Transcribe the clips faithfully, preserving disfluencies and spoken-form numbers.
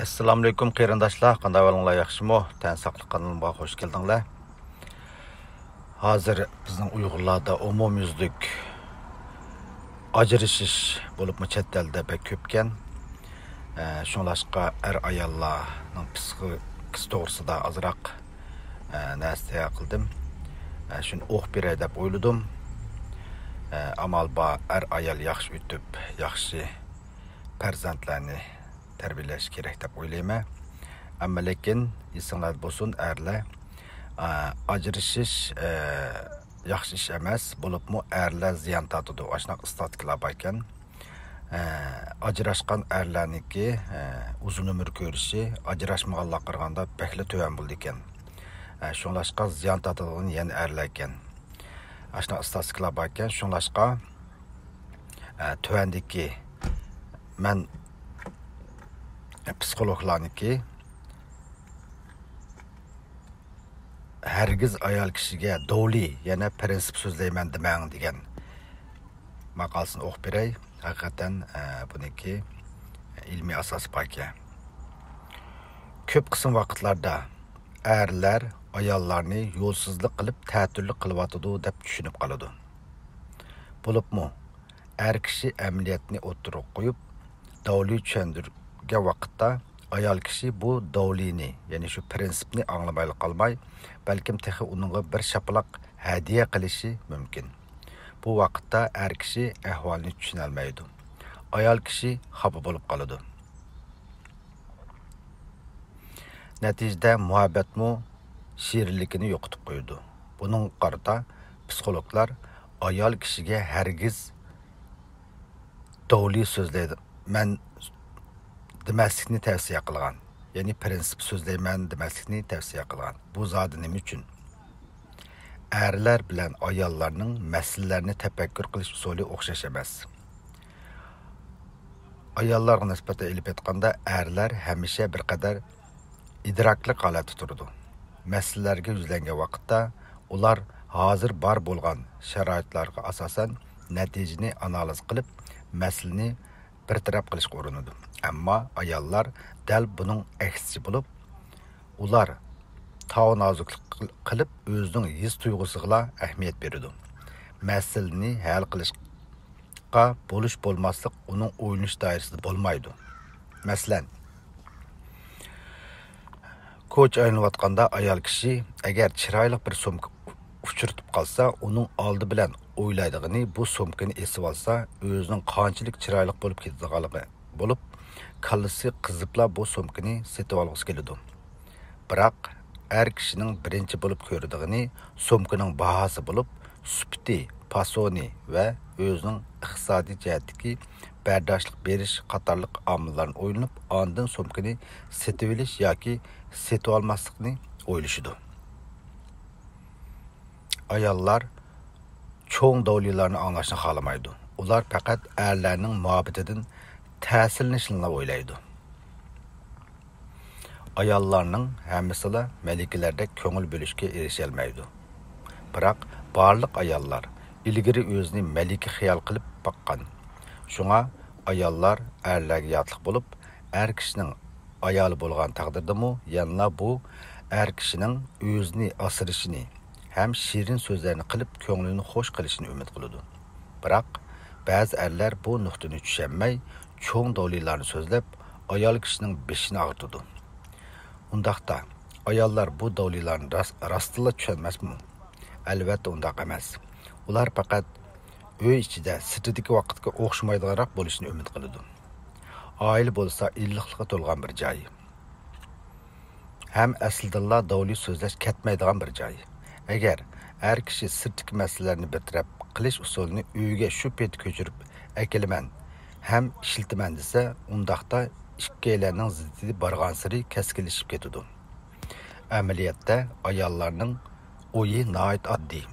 ئەسسالامۇئەلەيكۇم قېرىنداشلار، قانداق ئەھۋالىڭلار، ياخشىمۇ؟ تەن ساقلىق قانىلىمغا خوش كەلدىڭلار. ھازىر بىزنىڭ ئۇيغۇرلاردا ئومۇميۈزلۈك ئاجرىشىش، بولۇپمۇ چەت ئەلدە بەك كۆپكەن. ئە، شۇڭلاشقا ئەر-ئاياللارنىڭ پسىخىكىسى توغرىسىدا ئازراق، ئە، نەرسە تەييار قىلدىم. ئە، شۇنى ئوقۇپ بېرەي دەپ ئويلىدىم. ئە، ئامال بار ئەر-ئايال ياخشى ئۆتۈپ، ياخشى پەرزەنتلەرنى تەربىيەلەش كېرەك دەپ ئويلايمەن. ئەمما لېكىن ئېسىڭلاردا بولسۇن، ئەرلەر، ئە، ئاجرىشىش، ئە، ياخشى ئىش ئەمەس، بولۇپمۇ ئەرلەر زىيان تارتىدۇ. ئاشۇنداق ئىستاتىستىكىلار باركەن. ئە، ئاجراشقان ئەرلەرنىڭكى، ئە، ئۇزۇن ئۆمۈر كۆرۈشى ئاجراشمىغانلارغا قارىغاندا بەكلا تۆۋەن بولىدىكەن. ئە، شۇڭلاشقا زىيان تارتىدىغان يەنە ئەرلەركەن. ئاشۇنداق ئىستاتىستىكىلار باركەن. شۇڭلاشقا، ئە، تۆۋەندىكى مەن پسىخولوگلارنىڭكى ھەرگىز ئايال كىشىگە دولى، يەنە پرىنسىپ سۆزلەيمەن دېمەڭ دېگەن ماقالىسىنى ئوقۇپ بېرەي. ھەقىقەتەن، ئە، بۇنىڭكى ئىلمىي ئاساسى باركەن. كۆپ قىسىم ۋاقىتلاردا ئەرلەر ئاياللارنى يولسىزلىق قىلىپ، تەتۈرلۈك قىلىۋاتىدۇ دەپ چۈشىنىپ قالىدۇ. بولۇپمۇ ئەر كىشى ئەمەلىيەتنى ئوتتۇرىغا قويۇپ، دولى چۈشەندۈرگەن ۋاقىتتا ئايال كىشى بۇ دولىنى، يەنى شۇ پرىنسىپنى ئاڭلىمايلا قالماي، بەلكىم تېخى ئۇنىڭغا بىر شاپىلاق ھەدىيە قىلىشى مۇمكىن. بۇ ۋاقىتتا ئەر كىشى ئەھۋالنى چۈشىنەلمەيدۇ. ئايال كىشى خاپا بولۇپ قالىدۇ. نەتىجىدە مۇھەببەتمۇ شېرىنلىكىنى يوقىتىپ قويىدۇ. بۇنىڭغا قارىتا پسىخولوگلار ئايال كىشىگە ھەرگىز دولى سۆزلەيدۇ، مەن دېمەسلىكنى تەۋسىيە قىلغان. يەنى پرىنسىپ سۆزلەيمەن دېمەسلىكنى تەۋسىيە قىلغان. بۇ زادى نېمە ئۈچۈن؟ ئەرلەر بىلەن ئاياللارنىڭ مەسىلىلەرنى تەپەككۇر قىلىش ئۇسۇلى ئوخشاش ئەمەس. ئاياللارغا نىسبەتەن ئېلىپ ئېيتقاندا، ئەرلەر ھەمىشە بىر قەدەر ئىدراكلىق ھالەتتە تۇرىدۇ. مەسىلىلەرگە يۈزلەنگەن ۋاقىتتا، ئۇلار ھازىر بار بولغان شارائىتلارغا ئاساسەن نەتىجىنى ئانالىز قىلىپ، مەسىلىنى بىر تەرەپ قىلىشقا ئۇرۇنىدۇ. ئەمما ئاياللار دەل بۇنىڭ ئەكسىچە بولۇپ، ئۇلار تاۋ نازۇكلۇق قىل-، قىلىپ، ئۆزىنىڭ ھېس تۇيغۇسىغىلا ئەھمىيەت بېرىدۇ. مەسىلىنى ھەل قىلىشقا بولۇش بولماسلىق ئۇنىڭ ئويلىنىش دائىرىسىدە بولمايدۇ. مەسىلەن، كوچا ئايلىنىۋاتقاندا ئايال كىشى ئەگەر چىرايلىق بىر سومكا ئۇچرىتىپ قالسا، ئۇنىڭ ئالدى بىلەن ئويلايدىغىنى بۇ سومكىنى ئېسىۋالسا، ئۆزىنىڭ قانچىلىك چىرايلىق بولۇپ كېتىدىغانلىقى بولۇپ، كاللىسى قىزىپلا بۇ سومكىنى سېتىۋالغۇسى كېلىدۇ. بىراق، ئەر كىشىنىڭ بىرىنچى بولۇپ كۆرىدىغىنى سومكىنىڭ باھاسى بولۇپ، سۈپىتى، پاسونى ۋە ئۆزىنىڭ ئىقتىسادىي جەھەتتىكى بەرداشلىق بېرىش قاتارلىق ئامىللارنى ئويلىنىپ، ئاندىن سومكىنى سېتىۋېلىش ياكى سېتىۋالماسلىقنى ئويلىشىدۇ. ئاياللار چوڭ دولىلارنى ئاڭلاشنى خالىمايدۇ. ئۇلار پەقەت ئەرلەرنىڭ مۇھەببىتىدىن تەسىرلىنىشنىلا ئويلايدۇ. ئاياللارنىڭ ھەممىسىلا مەلىكىلەردەك كۆڭۈل بۆلۈشكە ئېرىشەلمەيدۇ. بىراق، بارلىق ئاياللار ئىلگىرى ئۆزىنى مەلىكە خىيال قىلىپ باققان. شۇڭا ئاياللار ئەرلەرگە ياتلىق بولۇپ، ئەر كىشىنىڭ ئايالى بولغان تەقدىردىمۇ، يەنىلا بۇ ئەر كىشىنىڭ ئۆزىنى ئاسرىشىنى ھەم شېرىن سۆزلەرنى قىلىپ، كۆڭلىنى خوش قىلىشىنى ئۈمىد قىلىدۇ. بىراق، بەزى ئەرلەر بۇ نۇقتىنى چۈشەنمەي، چوڭ دولىلارنى سۆزلەپ، ئايال كىشىنىڭ بېشىنى ئاغرىتىدۇ. ئۇنداقتا، ئاياللار بۇ دولىلارنى راس-، راستتىنلا چۈشەنمەسمۇ؟ ئەلۋەتتە، ئۇنداق ئەمەس. ئۇلار پەقەت ئۆي ئىچىدە، سىرتىدىكى ۋاقىتقا ئوخشىمايدىغانراق بولۇشىنى ئۈمىد قىلىدۇ. ئائىلە بولسا ئىللىقلىققا تولغان بىر جاي. ھەم ئەسلىدىنلا دولى سۆزلەش كەتمەيدىغان بىر جاي. ئەگەر ئەر كىشى سىرتتىكى مەسىلىلەرنى بىر تەرەپ قىلىش ئۇسۇلىنى ئۆيگە شۇ پېتى كۆچۈرۈپ ئەكېلىمەن ھەم ئىشلىتىمەن دېسە، ئۇنداقتا ئىككىيلەننىڭ زىددىيىتى بارغانسېرى كەسكىنلىشىپ كېتىدۇ. ئەمەلىيەتتە ئاياللارنىڭ ئويى ناھايىتى ئاددىي.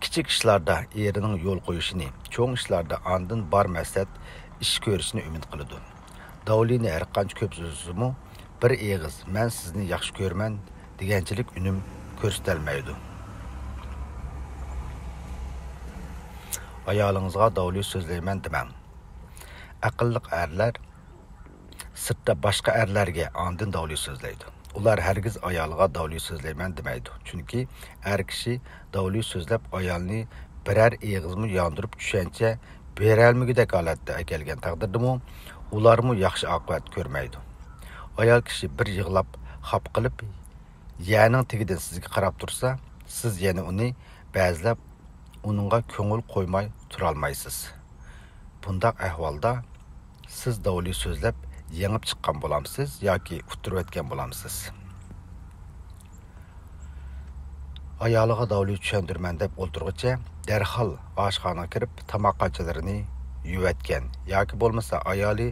كىچىك ئىشلاردا ئېرىنىڭ يول قويۇشىنى، چوڭ ئىشلاردا ئاندىن بار مەسلىھەت ئىش كۆرۈشىنى ئۈمىد قىلىدۇ. داۋلىنى ھەرقانچە كۆپ سۆزلىسىمۇ، بىر ئېغىز «مەن سىزنى ياخشى كۆرىمەن» دېگەنچىلىك ئۈنۈم كۆرسىتەلمەيدۇ. ئايالىڭىزغا داۋلى سۆزلەيمەن دېمەڭ. ئەقىللىق ئەرلەر، سىرتتا باشقا ئەرلەرگە ئاندىن داۋلى سۆزلەيدۇ. ئۇلار ھەرگىز ئايالىغا داۋلى سۆزلەيمەن دېمەيدۇ. چۈنكى ئەر كىشى داۋلى سۆزلەپ ئايالنى بىرەر ئېغىزمۇ ياندۇرۇپ چۈشەنچە بېرەلمىگۈدەك ھالەتتە ئەكەلگەن تەقدىردىمۇ، ئۇلارمۇ ياخشى ئاقىۋەت كۆرمەيدۇ. ئايال كىشى بىر يىغلاپ، خاپا قىلىپ، يەرنىڭ تېگىدىن سىزگە قاراپ تۇرسا، سىز يەنە ئۇنى بەزلەپ، ئۇنىڭغا كۆڭۈل قويماي تۇرالمايسىز. بۇنداق ئەھۋالدا سىز داۋلى سۆزلەپ يېڭىپ چىققان بولامسىز ياكى ئۇتتۇرۇۋەتكەن بولامسىز؟ ئايالىغا داۋلى چۈشەندۈرىمەن دەپ ئولتۇرغۇچە، دەرھال ئاشخانىغا كىرىپ، تاماق قاچىلىرىنى يۇيۇۋەتكەن ياكى بولمىسا ئايالى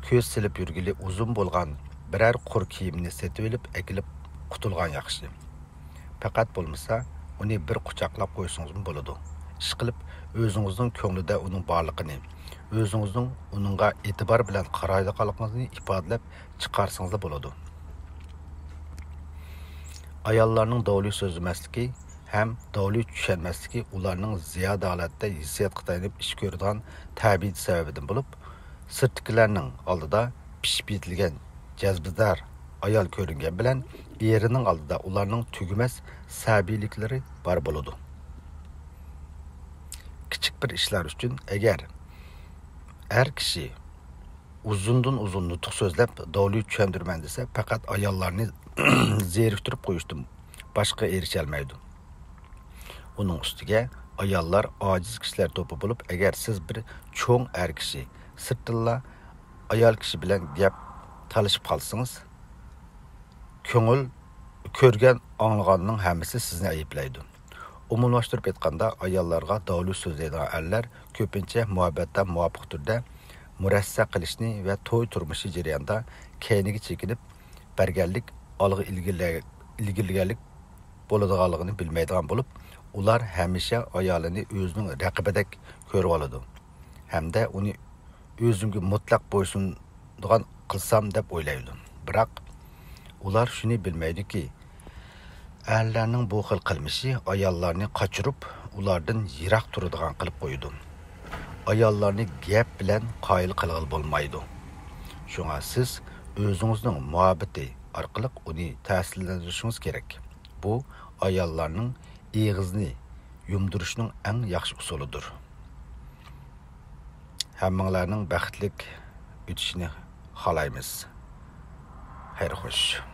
كۆز سېلىپ يۈرگىلى ئۇزۇن بولغان بىرەر قۇر كىيىمنى سېتىۋېلىپ ئەكېلىپ قۇتۇلغان ياخشى. پەقەت بولمىسا ئۇنى بىر قۇچاقلاپ قويسىڭىزمۇ بولىدۇ. ئىشقىلىپ، ئۆزىڭىزنىڭ كۆڭلىدە ئۇنىڭ بارلىقىنى، ئۆزىڭىزنىڭ ئۇنىڭغا ئېتىبار بىلەن قارايدىغانلىقىڭىزنى ئىپادىلەپ چىقارسىڭىزلا بولىدۇ. ئاياللارنىڭ داۋلى سۆزلىمەسلىكى ھەم داۋلى چۈشەنمەسلىكى ئۇلارنىڭ زىيادە ھالەتتە ھېسسىياتقا تايىنىپ ئىش كۆرىدىغان تەبىئىتى سەۋەبىدىن بولۇپ، سىرتتىكىلەرنىڭ ئالدىدا پىشىپ يېتىلگەن جەزبىدار ئايال كۆرۈنگەن بىلەن، ئېرىنىڭ ئالدىدا ئۇلارنىڭ تۈگىمەس سەبىيلىكلىرى بار بولىدۇ. كىچىك بىر ئىشلار ئۈچۈن ئەگەر ئەر كىشى ئۇزۇندىن ئۇزۇن نۇتۇق سۆزلەپ، داۋلى چۈشەندۈرىمەن دېسە، پەقەت ئاياللارنى زېرىكتۈرۈپ قويۇشتىن باشقا ئېرىشەلمەيدۇ. ئۇنىڭ ئۈستىگە ئاياللار ئاجىز كىشىلەر توپى بولۇپ، ئەگەر سىز بىر چوڭ ئەر كىشى سىرتتىنلا ئايال كىشى بىلەن گەپ تالىشىپ قالسىڭىز، كۆڭۈل كۆرگەن، ئاڭلىغاننىڭ ھەممىسى سىزنى ئەيىبلەيدۇ. ئومۇملاشتۇرۇپ ئېيتقاندا، ئاياللارغا داۋلى سۆزلەيدىغان ئەرلەر كۆپىنچە مۇھەببەتتە مۇۋاپىق تۈردە مۇرەسسە قىلىشنى ۋە توي تۇرمۇشى جەريانىدا كەينىگە چېكىنىپ بەرگەنلىك، ئالغا ئىلگىرىلە-، ئىلگىرىلىگەنلىك بولىدىغانلىقىنى بىلمەيدىغان بولۇپ، ئۇلار ھەمىشە ئايالىنى ئۆزىنىڭ رەقىبىدەك كۆرۈۋالىدۇ ھەمدە ئۇنى ئۆزۈمگە مۇتلەق بويسۇنىدىغان قىلسام دەپ ئويلايدۇ. بىراق، ئۇلار شۇنى بىلمەيدۇكى، ئەرلەرنىڭ بۇ خىل قىلمىشى ئاياللارنى قاچۇرۇپ، ئۇلاردىن يىراق تۇرىدىغان قىلىپ قويىدۇ. ئاياللارنى گەپ بىلەن قايىل قىلغىلى بولمايدۇ. شۇڭا سىز ئۆزىڭىزنىڭ مۇھەببىتى ئارقىلىق ئۇنى تەسىرلەندۈرۈشىڭىز كېرەك. بۇ ئاياللارنىڭ ئېغىزىنى يۇمدۇرۇشنىڭ ئەڭ ياخشى ئۇسۇلىدۇر. ھەممىڭلارنىڭ بەختلىك ئۆتۈشىنى خالايمىز. خەير خوش.